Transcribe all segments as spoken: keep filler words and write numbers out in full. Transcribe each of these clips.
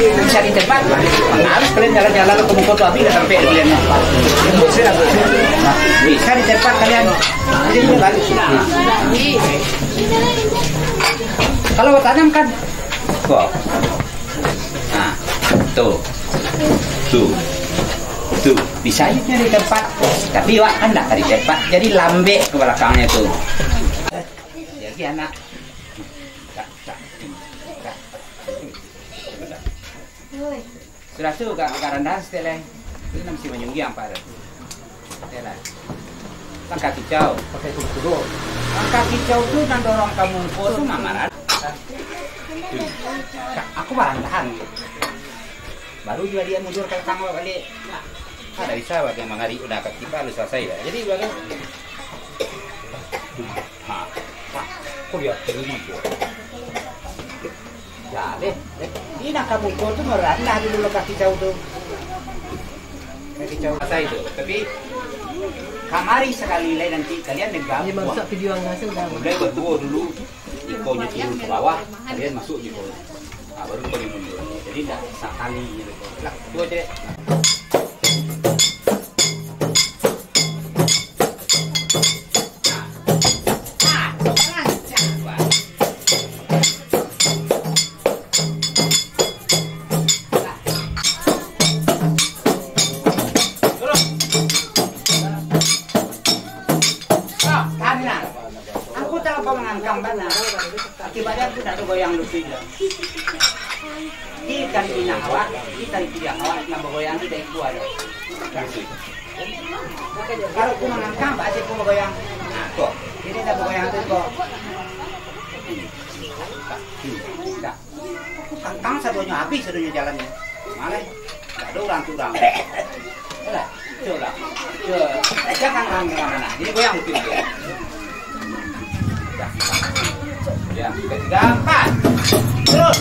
Bisa di tempat, harus kalian jalan-jalan ke muka tu, habis dah sampai kalian. Bisa di tempat kalian. Jadi, ini balik. Kalau tanam kan, kok. Nah, tu. Tu. Tu. Bisa aja di tempat. Tapi awak kan ndak di tempat. Jadi lambek ke belakangnya tu. Jadi anak. Tak, tak, tak. Sudah tu, agak, agak randahan saketek lai. Tu nan mesti manyunggiang, Pak, tu. Oke lah. Langkah kicau. Pakai turun. Langkah kicau tu nan dorong ka muko tu mamaran. Aku barandahan. Baru juo dia mundur ka balakang baliak. Kada bisa bagai mangarik udah ka tiba lu salasai dah. Jadi baru. Ha. Ha. Kok dia tinggi tu? Ya, deh. Ini nak kamu kau tu merandah dulu lah kaki jauh tu. Kaki jauh. Salasai tu. Tapi kamari sakali lai nanti kalian dengar. Ini masak video yang hasil dah. Mulai berdua dulu. Ikonyo turun ka bawah, kalian masuk je ko. Ah, baru kau mundur. Jadi ndak sakali je ko. Lah, tu aja. Turun. Ah, tahan lah. Aku talampau mangangkang bana. Akibatnyo aku ndak tagoyang lutuik doh. Di tali pinang awak, di tali pinggang awak, nan bagoyang tu dari kuah doh. Kalau aku mangangkang, baa cako bagoyang? Nah, tu. Jadi ndak bagoyang tu, kok. Hmm. Tak. Kangkang sadonyo abih, sadonyo jalannyo. Maleh, ndak ado urang tu urang. Yalah, coba lah. Coba. Jangan urang tengah mana. Jadi goyang mungkin dia. Ya, tiga, tiga, empat. Terus.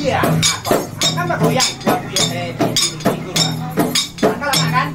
Iya, apa? Kan goyang. Dua, dua, eh, di, di, di, di, di, Angka lamak kan?